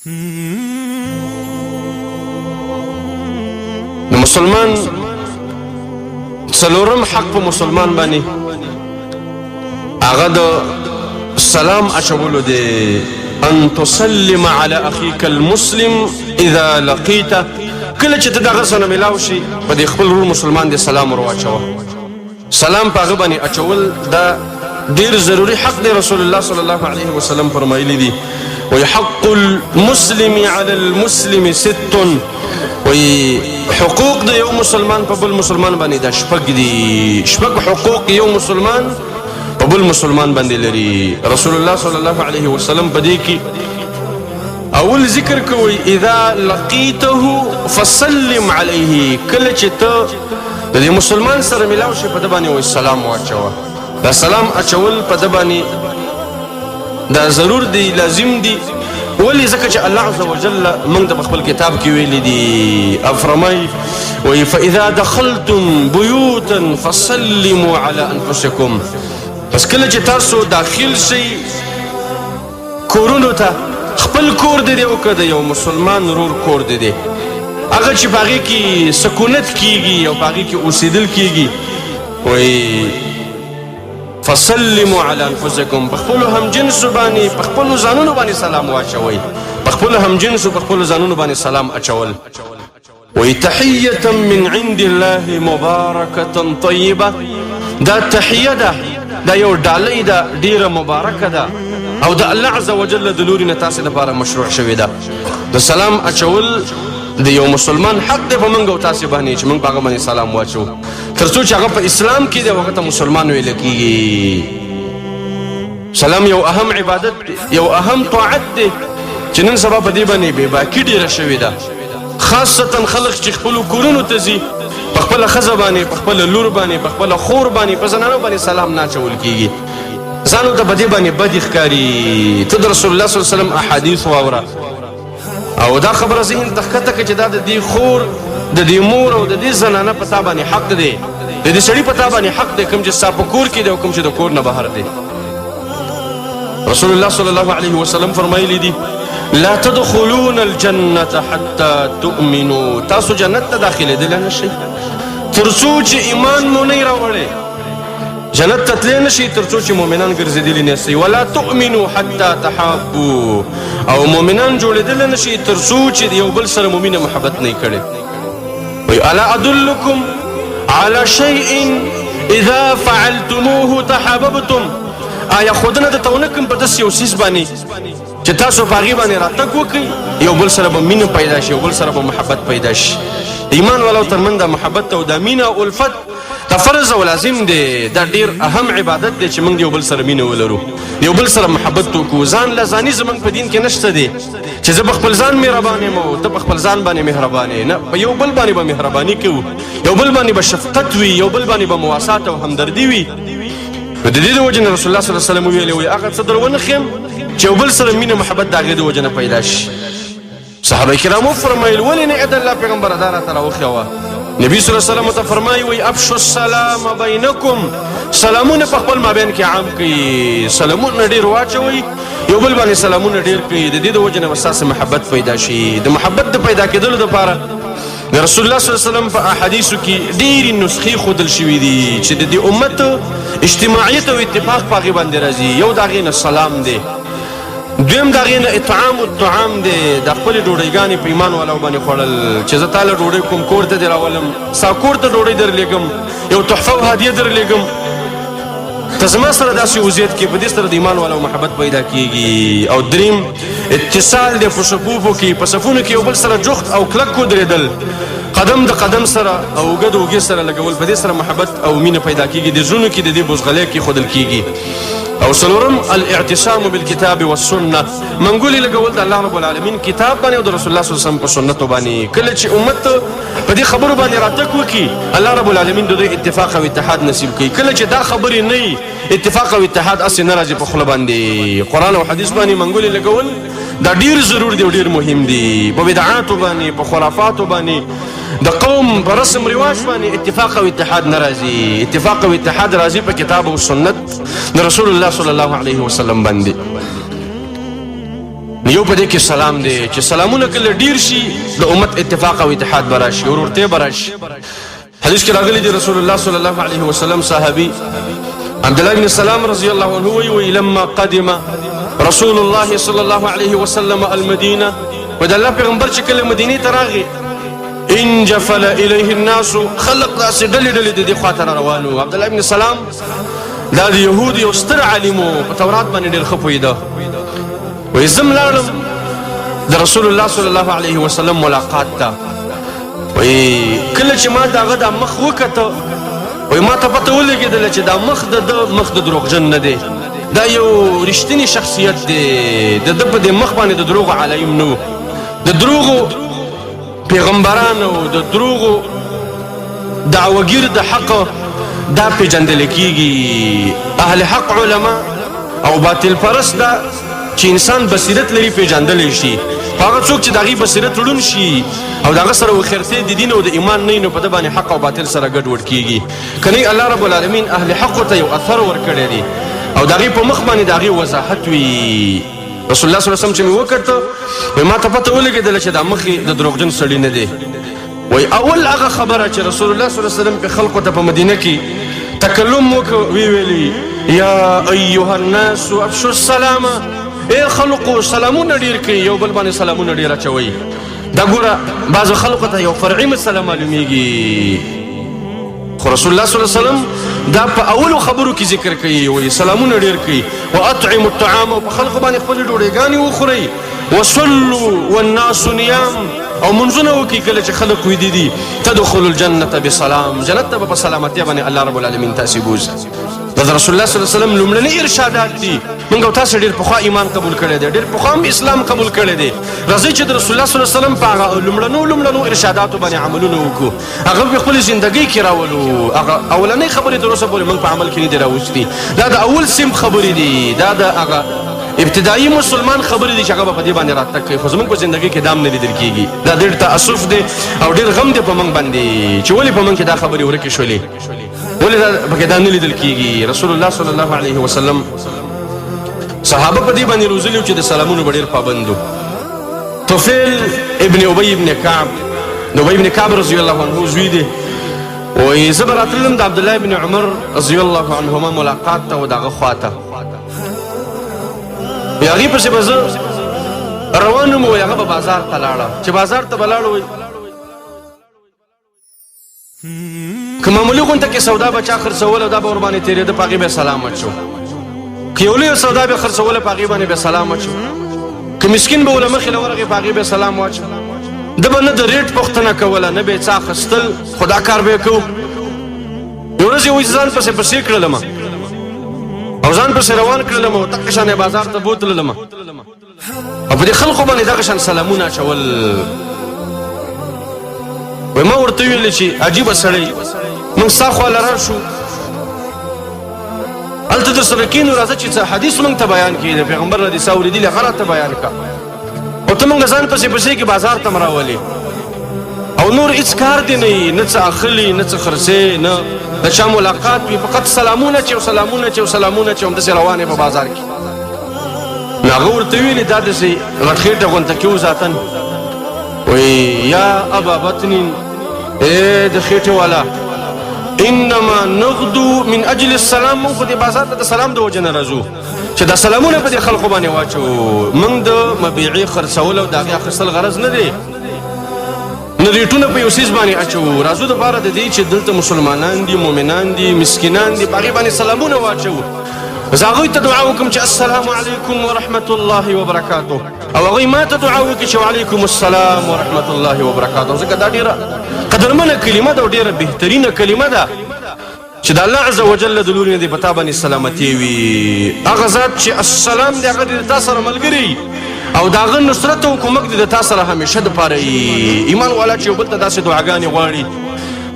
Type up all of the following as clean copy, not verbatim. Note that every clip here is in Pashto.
د مسلمان څلورم حق په مسلمان باندې هغه د سلام اچولو دی، ان تسلم على اخيك المسلم اذا لقيته. کله چې ته دغه سره ملاو شي، په دې خپل ورور مسلمان دې سلام ور واچوه. سلام په هغه باندې اچول دا ډیر ضروري حق دی. رسول الله صلی الله علیه وسلم فرمایلی دي، وی حق المسلم علی المسلم ست، وی حقوق د یو مسلمان په بل مسلمان باندې دا شپږ دي. شپږ حقوق یو مسلمان په بل مسلمان باندې لري. رسول الله صلی الله علیه وسلم په دې کې اول ذکر کوي، اذا لقيته فسلم عليه. کله چې ته د دې مسلمان سره ملاو شي، په ده باندې وایي سلام واچوه. دا سلام اچول په ده باندې دا ضرور دی، لازم دی. ولې؟ ځکه چې الله عز وجل موږ ته په خپل کتاب کې ویلي دي او فرمایي، وایي فاذا دخلتم بيوتا فسلموا على انفسکم. پس کله چې تاسو داخل شئ کورونو ته، خپل کور دې دی او که د یو مسلمان ورور کور دې دی، هغه چې په هغې کې سکونت کیږي او په هغې کې اوسېدل کیږي، وایي فسلموا علی انفسکم، په خپلو همجنسو باندې، په خپلو ځانونو باندې سلام واچوئ. په خپلو همجنسو، په خپلو ځانونو باندې سلام اچول، وایي تحیة من عند الله مبارکة طیبة. دا تحیه ده، دا یو ډالۍ ده، ډیره مبارکه ده او د الله عز وجل د لوري نه تاسې لپاره مشروع شوې ده. د سلام اچول د یو مسلمان حق دی په موږ او تاسې باندې چې موږ په هغه باندې سلام واچوو، تر څو چې هغه په اسلام کې دی او هغه ته مسلمان ویل کېږي. سلام یو اهم عبادت دی، یو اهم طاعت دی چې نن سبا په دې باندې بېباکي ډېره شوې ده. خاصتا خلک چې خپلو کورونو ته ځي، په خپله ښځه باندې، په خپله لور باندې، په خپله خور باندې، په زنانو باندې سلام نه اچول کېږي، ځانو ته په دې باندې بدې ښکاري. ته د رسول الله صلی الله علیه وسلم احادیث واوره او دا خبره ذهن ته ښکته کړه چې دا د دې خور، د دې مور او د دې زنانه په تا باندې حق دی، د دې سړي په تا باندې حق دی، کوم چې ستا په کور کې دی او کوم چې د کور نه بهر دی. رسول الله صلی الله علیه وسلم فرمایلی دي، لا تدخلون الجنة حتى تؤمنوا. تاسو جنت ته داخلېدلی نه شئ تر څو چې ایمان مو نه راوړی. جنت ته تللی نه شئ تر څو چې مؤمنان ګرځېدلي نه شئ. ولا تؤمنوا حتى تحابوا، او مؤمنان جوړېدلی نه شئ تر څو چې یو بل سره مو مینه محبت نه کړی. وایي الا ادلکم على شيء اذا فعلتموه تحاببتم. آیا ښودنه درته ونه کړم په داسې یو څیز باندې چې تاسو په هغې باندې راتګ وکړئ، یو بل سره به مینه پیدا شي، یو بل سره به محبت پیدا شي؟ د ایمان والو ترمنځ دا محبت او دا مینه او الفت دا فرض او لازم دی. دا ډیر اهم عبادت دی چې موږ یو بل سره مینه ولرو، یو بل سره محبت وکړو. ځان له ځاني زموږ په دین کې نشته دی چې زه په خپل ځان مهربان یم او ته په خپل ځان باندې مهربان یې. نه، په یو بل باندې به مهرباني کوو، یو بل باندې به شفقت وي، یو بل باندې به مواسات او همدردي وي. نو د دې د وجې نه رسول الله صلی الله علیه وسلم وویل، وایي هغه څه در ونه ښیم چې یو بل سره مینه محبت د هغې د وجې نه پیدا شي؟ صحابه کرامو فرمایل، ولې نه ای د الله پیغمبره، دا راته راوښیوه. نبی صلی الله علیه وسلم ته فرمایي، وایي افشو السلام بینکم، سلامونه په خپل مابین کې عام کړئ، سلامونه ډېر واچوئ، یو بل باندې سلامونه ډېر کړئ. د دې د وجې نه به ستاسې محبت پیدا شي. د محبت د پیدا کېدلو دپاره د رسول الله صلی الله علیه وسلم په احادیثو کې ډېرې نسخې ښودل شوې دي چې د دې امت اجتماعیت او اتفاق په هغې باندې راځي. یو د هغې نه سلام دی، دویم د هغې نه اطعام الطعام دی، د خپلې ډوډۍګانې په ایمان والاو باندې خوړل، چې زه تاله ډوډۍ کوم، کور ته دې راولم، ستا کور ته ډوډۍ درلېږم، یو تحفه او هدیه درلېږم، ته زما سره داسې وضعیت کې، په دې سره د ایمان والاو محبت پیدا کیږي. او دریم اتصال دی په صفوفو کې، په صفونو کې یو بل سره جوخت او کلک ودرېدل، قدم د قدم سره او اوږه د اوږې سره لګول، په دې سره محبت او مینه پیدا کیږي، د زړونو کې د دې بوزغلی کېښودل کیږي. او څلورم الاعتصام بالکتاب والسنه، منګولې لګول د الله رب العالمین کتاب باندې او د رسول الله صلی الله علیه وسلم په سنتو باندې. کله چې امت په دې خبرو باندې راتګ وکړي، الله رب العالمین د دوی اتفاق او اتحاد نصیب کوي. کله چې دا خبرې نه وي، اتفاق او اتحاد هسې نه راځي په خوله باندې. قرآن او حدیث باندې منګولې لګول دا ډیر ضرور دی او ډیر مهم دی. په بدعاتو باندې، په خرافاتو باندې، د قوم په رسم رواج باندې اتفاق او اتحاد نه راځي. اتفاق او اتحاد راځي په کتاب او سنت د رسول الله صلی الله علیه وسلم باندې. نو یو په دې کې سلام دی چې سلامونه کله ډیر شي د امت اتفاق او اتحاد به راشي، ورورتیا به راشي. حدیث کې راغلي دي رسول الله صلی الله علیه وسلم صحابي عبد الله بن سلام رضی الله عنه وی لما قدم رسول الله صلی الله علیه وسلم المدینه، و د الله پیغمبر چې کله مدینې ته راغی انجفل الیه الناس، خلق داسې ډلې ډلې د دې خواته را روان وو. عبد الله بن سلام دا د یهود یو ستر عالم و، په تورات باندې ډېر ښه پوهېده. وایي زه لاړم د رسول الله صلی الله علیه وسلم ملاقات ته. وایي کله چې ما د هغه دا مخ وکته، وایي ما ته پته ولګېدله چې دا مخ د ده مخ د دروغجن نه دی، دا یو رښتینی شخصیت دی. د ده په دې مخ باندې د دروغو علایم نه وو، د دروغو پیغمبران او د دروغو دعوګیر د حق دا پیژندل کیږي. اهل حق علما او باطل پرست دا چې انسان بصیرت لري پیژندلی شي. هغه څوک چې د هغې بصیرت ړوند شي او د هغه سره هوښیارتیا د دین او د ایمان نه، نو په ده باندې حق او باطل سره ګډ وډ کیږي. که نه الله رب العالمین اهل حقو ته یو اثر ورکړی دی او د هغې په مخ باندې د هغې وضاحت وي. رسول الله صلی الله علیه وسلم چې مې وکته، وایي ما ته پته ولګېدله چې دا مخ د دروغجن سړي نه دی. وایي اول هغه خبره چې رسول الله صلی الله علیه وسلم په خلکو ته په مدینه کې تکلم وکړ، وی ویلي یا ایها الناس افشوا السلام، ای خلقو سلامونه ډېر کړئ، یو بل باندې سلامونه ډېر اچوئ. دا ګوره بعضو خلکو ته یو فرعي مسله معلومیږي، خو رسول الله صلی الله علیه وسلم دا په اولو خبرو کې ذکر کوي، وایي سلامونه ډېر کوي، واطعموا الطعام، او په خلکو باندې خپلې ډوډۍګانې وخورئ، وصلوا والناس نیام، او منځونه وکړئ کله چې خلک ویده دي، تدخلوا الجنة بسلام، جنت ته به په سلامتیا باندې الله رب العالمین تاسې بوځي. دا د رسول الله صلی الله علیه وسلم لومړني ارشادات دي. موږ او تاسې ډېر پخوا ایمان قبول کړی دی، ډېر پخوا هم اسلام قبول کړی دی. راځئ چې د رسول الله صلی الله علیه وسلم په هغه لومړنو ارشاداتو باندې عملونه وکړو، هغه په خپلې زندګۍ کې راولو. هغه اولنۍ خبرې تر اوسه پورې موږ په عمل کې نه دي راوستي. دا د اول صنف خبرې دي، دا د هغه ابتدایي مسلمان خبرې دي چې هغه به په دې باندې راتګ کوي، خو زموږ په زندګۍ کې دا هم نه لیدل کېږي. دا ډېر تأسف دی او ډېر غم دی په موږ باندې چې ولې په موږ کې دا خبرې ورکې شولې، ولې دا پکې دا نه لیدل کېږي. رسول الله صلی الله علیه وسلم صحابه په دې باندې روزلي چې د سلامونو به ډېر پابند وو. طفیل ابن ابی ابن کعب، د ابی ابن کعب رضی الله عنه زوی دی، وایي زه به راتلم د عبدالله ابن عمر رضی الله عنهما ملاقات ته او د هغه خوا ته، هغې پسې به زه روان وم. وایي هغه به بازار ته لاړه، چې بازار ته به لاړ، وایي که معمولي غونډه کې سودا به چا خرڅوله دا به ورباندې تېرېده، په هغې به یې سلام اچو. که یو لویه سودا به خرڅوله، په هغې باندې به سلام اچو. که مسکین به له مخې له ورغی، په هغې به سلام واچو. ده به نه د ریټ پوښتنه کوله، نه به یې څه اخیستل، خو دا کار به یې کوو. یو ورځ یې وایي ځان پسې پسې کړلم او ځان پسې روان کړلم او دقه شان یې بازار ته بوتللم او په دې خلکو باندې دغه شان سلامونه اچول. وایي ما ورته وویل چې عجیبه سړی، موږ ستا خوا له راشو، هلته در سره کښېنو، راځه چې څه حدیث موږ ته بیان کړي، د پیغمبر نه دې څه اورېدلي هغه راته بیان کړه، او ته موږ ځان پسې پسې کې بازار ته م راولې او نور هېڅ کار دې نه وي، نه څه اخلي، نه څه خرڅې، نه د چا ملاقات وي، فقط سلامونه چې او سلامونه چې او سلامونه چې همداسې روان یې په بازار کې. نو هغه ورته ویلي دا داسې غټ خېټه غونته کې و ذاتن، وایي یا ابا بطن، ای د خېټې والا، انما نغدو من اجل السلام، موږ خو دې بازار ته د سلام د وجې نه راځو چې دا سلامونه په دې خلکو باندې واچو، موږ د مبیعې خرڅول او د هغې اخیستل غرض نه دی، نه ریټونه په یو څیز باندې اچوو، راځو دپاره د دې چې دلته مسلمانان دي، مؤمنان دي، مسکینان دي، په هغې باندې سلامونه واچوو. زه هغوی ته دعا وکړم چې السلام علیکم ورحمت الله وبرکاته، او هغوی ما ته دعا وکړي چې وعلیکم السلام ورحمت الله وبرکاته، ځکه دا ډېره قدرمنه کلمه ده او ډېره بهترینه کلمه ده چې د الله عز وجل د لوري نه دې په تا باندې سلامتي وي. هغه ذات چې السلام دی هغه دې د تا سره ملګری او د هغه نصرت او کومک دې د تا سره همیشه دپاره وي. ایمان والا چې یو بل ته داسې دعاګانې غواړي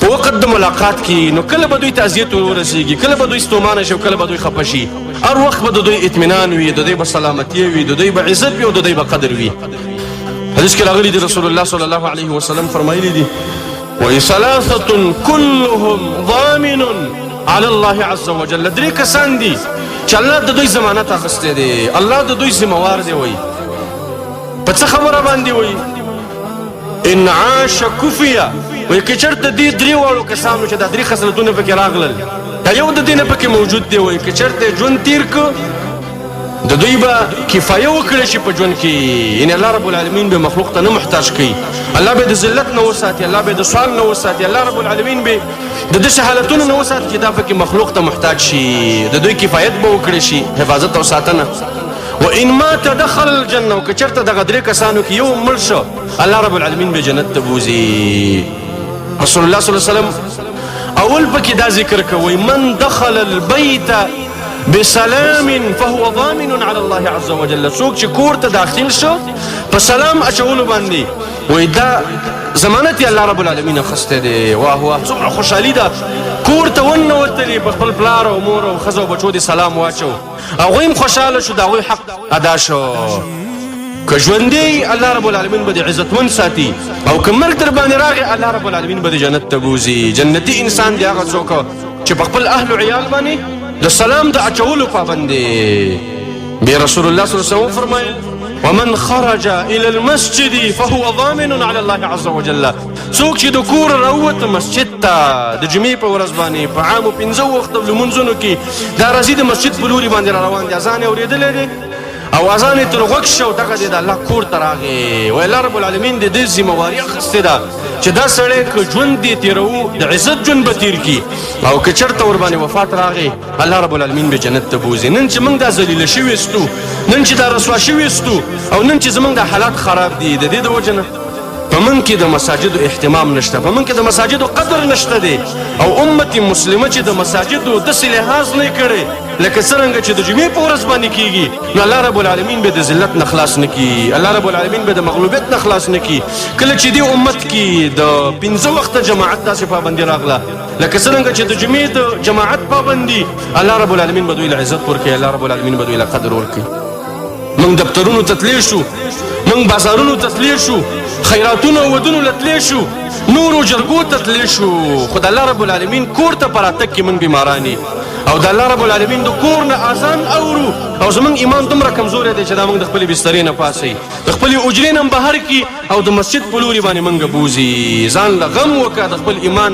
په وخت د ملاقات کې، نو کله به دوی ته اذیت ورسېږي، کله به دوی ستومانه شي او کله به دوی خفه شي. هر وخت به د دوی اطمینان وي، د دوی به سلامتي وي، د دوی به عزت وي او د دوی به قدر وي. حدیث کې راغلي دي رسول الله صلی الله علیه وسلم فرمایلي دي وایي ثلاثة كلهم ضامن على الله عز وجل، درې کسان دي چې الله د دوی ضمانت اخیستی دی، الله د دوی ذمهوار دی. وایي په څه خبره باندې؟ وایي ان عاش کفیه. وایي که چېرته دې درې واړو کسانو چې دا درې خصلتونه پکې راغلل، دا یو د دې نه پکې موجود دی، وایي که چېرته ژوند تېر کړ، د دوی به کفایه وکړی شي په ژوند کې، یعنې الله رب العالمین به مخلوق ته نه محتاج کوي، الله به د ذلت نه وساتي، الله به د سوال نه وساتي، الله رب العالمین به د داسې حالتونو نه وساتي چې دا پکې مخلوق ته محتاج شي، د دوی کفایت به وکړی شي، حفاظت او ساتنه. وان مات دخل الجنه. او که چېرته دغه درې کسانو کې یو مړ شو، الله رب العالمین به جنت ته بوځي. رسول الله صلی الله علیه وسلم اول پکې دا ذکر کوي، من دخل البيت بسلام فهو ضامن على الله عز وجل. څوک چې کور ته داخل شو په سلام اچولو باندې، وایي دا ضمانت یې الله رب العالمین اخیستی دی. واه واه، څومره خوشحالي ده، کور ته وننوتلې، په خپل پلار او مور او ښځه او بچو دې سلام واچو، هغوی هم خوشحاله شو، د هغوی حق ادا شو. که ژوندی الله رب العالمین به دې عزتمند ساتي، او که مرګ در باندې راغی، الله رب العالمین به دې جنت ته بوځي. جنتي انسان دی هغه څوک چې په خپل اهل و عیال باندې د سلام د اچولو پابند دی. بیا رسول الله صلی الله علیه وسلم وفرمایل ومن خرج الى المسجد فهو ضامن على الله عز وجل. څوک چې د کور راووت مسجد ته د جمعې په ورځ باندې په عامو پنځه وخته لمونځونو کې، دا راځي د مسجد په لوري باندې را روان دی، اذان یې اورېدلی دی او اذان یې تر غوږ شو، دغه دی د الله کور ته راغی، وایي الله رب العالمین د دې ذمهواري اخیستې ده چې دا سړی که ژوند دې تېروو د عزت ژوند به تېر کړي، او که چېرته ورباندې وفات راغی، الله رب العالمین به جنت ته بوځي. نن چې موږ دا ذلیله شوي ستو، نن چې دا رسوا شوي ستو، او نن چې زموږ دا حالات خراب دي، د دې د وجې نه په موږ کې د مساجدو اهتمام نشته، په موږ کې د مساجدو قدر نشته دی، او امت مسلمه چې د مساجدو داسې لحاظ نه کړی لکه څرنګه چې د جمعې په ورځ باندې کیږي، نو الله رب العالمین به د ذلت نه خلاص نه کړي، الله رب العالمین به د مغلوبیت نه خلاص نه کړي. کله چې دې امت کې د پنځه وخته جماعت داسې پابندي راغله لکه څرنګه چې د جمعې د جماعت پابندي، الله رب العالمین به دوی له عزت ورکړي، الله رب العالمین به دوی له قدر ورکړي. موږ دفترونو ته تللی شو، موږ بازارونو ته تللی شو، خیراتونو او ودونو له تللی شو، نورو جرګو ته تللی شو، خو د الله رب العالمین کور ته په راتګ کې موږ بیماران او د الله رب العالمین د کور نه اذان اورو، او زموږ ایمان دومره کمزوری دی چې دا موږ د خپلې بسترې نه پاڅوي، د خپلې حجرې نه هم بهر کړي او د مسجد په لوري باندې موږ بوځي. ځان له غم وکړه، د خپل ایمان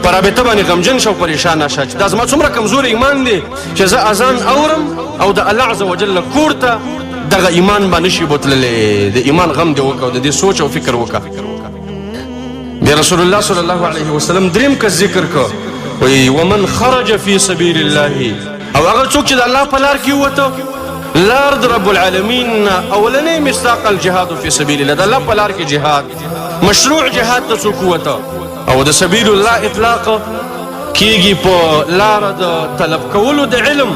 په رابطه باندې غمجن شه او پریشانه شه چې دا زما څومره کمزوری ایمان دی چې زه اذان اورم او د الله عز وجل کور ته دغه ایمان باندې شي بوتللی. د ایمان غم دې وکړه او د دې سوچ او فکر وکړه. بیا رسول الله صلی الله علیه وسلم دریم کس ذکر کړ، وایي ومن خرج فی سبیل الله، او هغه څوک چې د الله په لار کې ووته، لار د رب العالمین اولنې مصداق الجهاد فی سبیل الله، د الله په لار کې جهاد، مشروع جهاد ته څوک ووته. او د سبیل الله اطلاق کیږي په لار د طلب کولو د علم،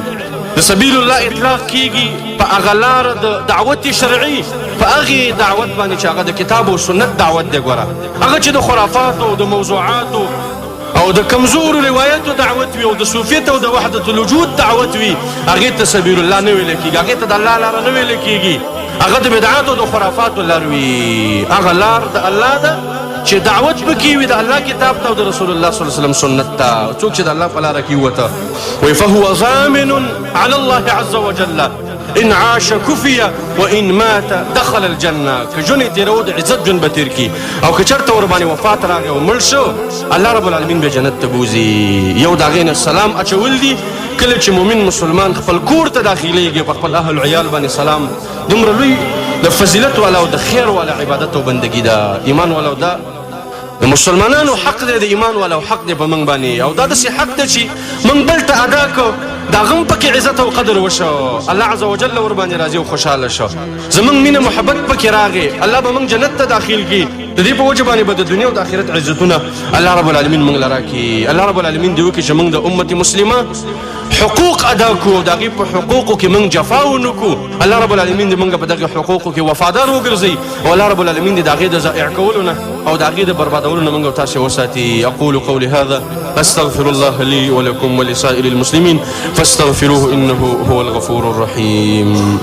د سبیل الله اطلاق کیږي په هغه لار د دعوت شرعي، په هغې دعوت باندې چې هغه د کتاب او سنت دعوت دی. ګوره هغه چې د خرافاتو او د موضوعاتو او د کمزورو روایتو دعوت وي او د صوفیت او د وحدت الوجود دعوت وي، هغې ته سبیل الله نه ویل کېږي، هغې ته د الله لاره نه ویل کېږي، هغه د بدعاتو او د خرافاتو لار وي. هغه لار د الله ده چې دعوت پکې وي د الله کتاب ته او د رسول الله صلی الله علیه وسلم سنت ته. څوک چې د الله په لاره کې ووته، وایي فهو ضامن على الله عز وجل ان عاش کفی وان مات دخل الجنه. که ژوند یې تېروو د عزت ژوند به تېر کړي، او که چېرته ورباندې وفات راغی او مړ شو، الله رب العالمین به جنت ته بوځي. یو د هغې نه سلام اچول دي، کله چې مؤمن مسلمان خپل کور ته داخلېږي په خپل اهل عیال باندې سلام، دومره لوی د فضیلت والا او د خیر والا عبادت او بندګي ده. ایمان والا دا د مسلمانانو حق دی، د ایمان والو حق دی په موږ باندې، او دا داسې حق دی چې موږ بل ته ادا کړو، د هغه هم پکې عزت او قدر وشو، الله عز وجل ورباندې راضي او خوشحاله شو، زموږ مینه محبت پکې راغی، الله به موږ جنت ته داخل کړي. د دې په وجه باندې به د دنیا او د آخرت عزتونه الله رب العالمین موږ له راکړي. الله رب العالمین دې وکړي چې موږ د امت مسلمه حقوق ادا کړو، د هغې په حقوقو کې موږ جفا ونه کړو. الله رب العالمین دې موږ په دغه حقوقو کې وفادار وګرځوي، او الله رب العالمین دې د هغې د ضایع کولو نه او د هغې د بربادولو نه موږ تاسې وساتي. اقول قولي هذا استغفر الله لي ولكم ولسائر المسلمين فاستغفروه انه هو الغفور الرحيم.